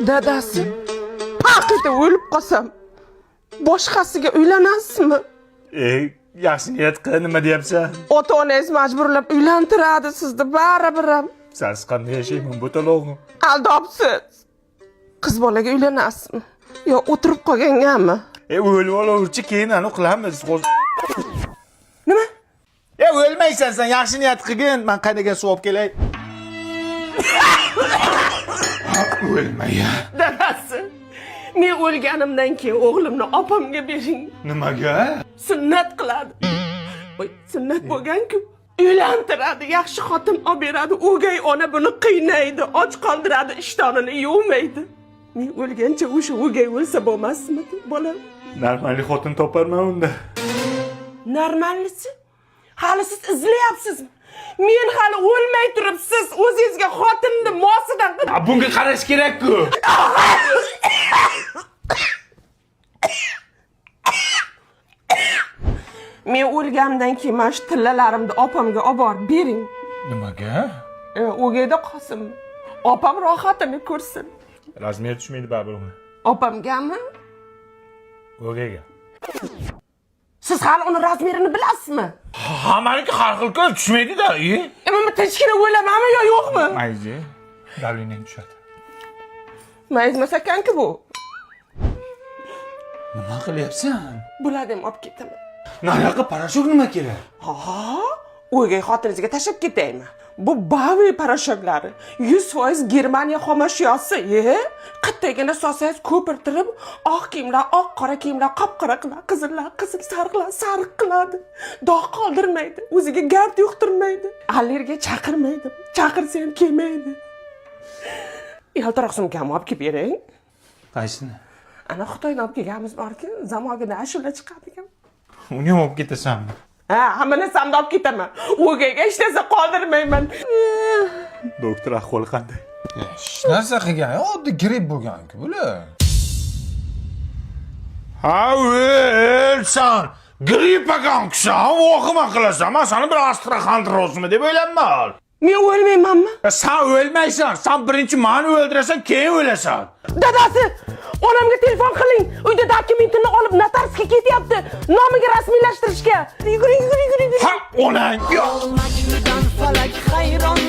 Dadasi, paq etib o'lib qolsam, boshqasiga uylanasizmi? E, yaxshi niyat qil, nima deyapsan? Ota onangiz majburlab uylantiradi sizni baribir ham. Sensiz qanday yashayman, bo'talog'im? Aldobsiz. Qiz bolaga uylanasizmi yo o'tirib qolgangami? E, o'lib olaverchi, keyin anu qilamiz. Nima? E, o'lmaysan sen, yaxshi niyat qilgin. Men qaynagan suv olib kelay. O'lmaya. Dadasi, men o'lganimdan keyin o'g'limni opamga bering. Nimaga? Sunnat qiladi. Voy, sunnat bo'lgan-ku. Uylantiradi, yaxshi xotin olib beradi. O'gay ona buni qiynaydi, och qoldiradi, ishtonini yuvmaydi. Men o'lgancha o'sha o'gay o'lsa bo'lmasmidi, bolam? Normalniy xotin toparman unda. Normallisi? Hali siz izlayapsizmi? Men hali o'lmay turib siz o'zingizga xotinni mosidan A, bunga qarash kerak-ku. Men o'lganimdan keyin mana shu tillalarimni opamga olib borib bering. Nimaga? E, o'gayda qolsin. Opam rohatini ko'rsin. Razmer tushmaydi baribir unga. Opamgami? O'gayga. Siz hali uni razmerini bilasizmi? Hammaniki har xil ko'z tushmaydi-da, e? E, men tinchgina o'lamanmi yo yo'qmi? Mayzi, давление tushadi. Mayizmas ekan-ku bu. Nima qilyapsan? Bularni ham olib ketaman. Nariyoqqa parashok nima kerak? Ha, o'gay xotiningizga tashlab ketaymi? Bu Bavi parashoklari 100% Germaniya xomashyosi, e? Qittagina solsangiz ko'pirtirib, oq kiyimlar, oq qora kiyimlar qop-qora qiladi, qizillar qizil, sariqlar sariq qiladi. Dog' qoldirmaydi, o'ziga gard yuqtirmaydi. Allergiya chaqirmaydi, chaqirsa ham kelmaydi. Yaltiroq sumkamni olib kelib bering. Qaysini? Ana Xitoydan olib kelganimiz borku, zamogida ashula chiqadigan. Uni ham olib ketasanmi? Ha, hamma narsamni olib ketaman. O'gayga hech narsa qoldirmayman. Doktor, ahvoli qanday? Hech narsa qilgan, oddiy gripp bo'lgan-ku bular. Ha, o'lsan. Gripp ekansan, vahima qilasan. Men seni bir astraxandrozmi deb o'ylayman. Men o'lmaymanmi? Sen o'lmaysan. Sen birinchi meni o'ldirasan, keyin o'lasan. Dadasi, onamga telefon qiling. Uyda dokumentini olib notariusga ketyapti. Nomiga rasmiylashtirishga. Yuguring, yuguring, yuguring. Ha, onang. Olmakdan falak hayron.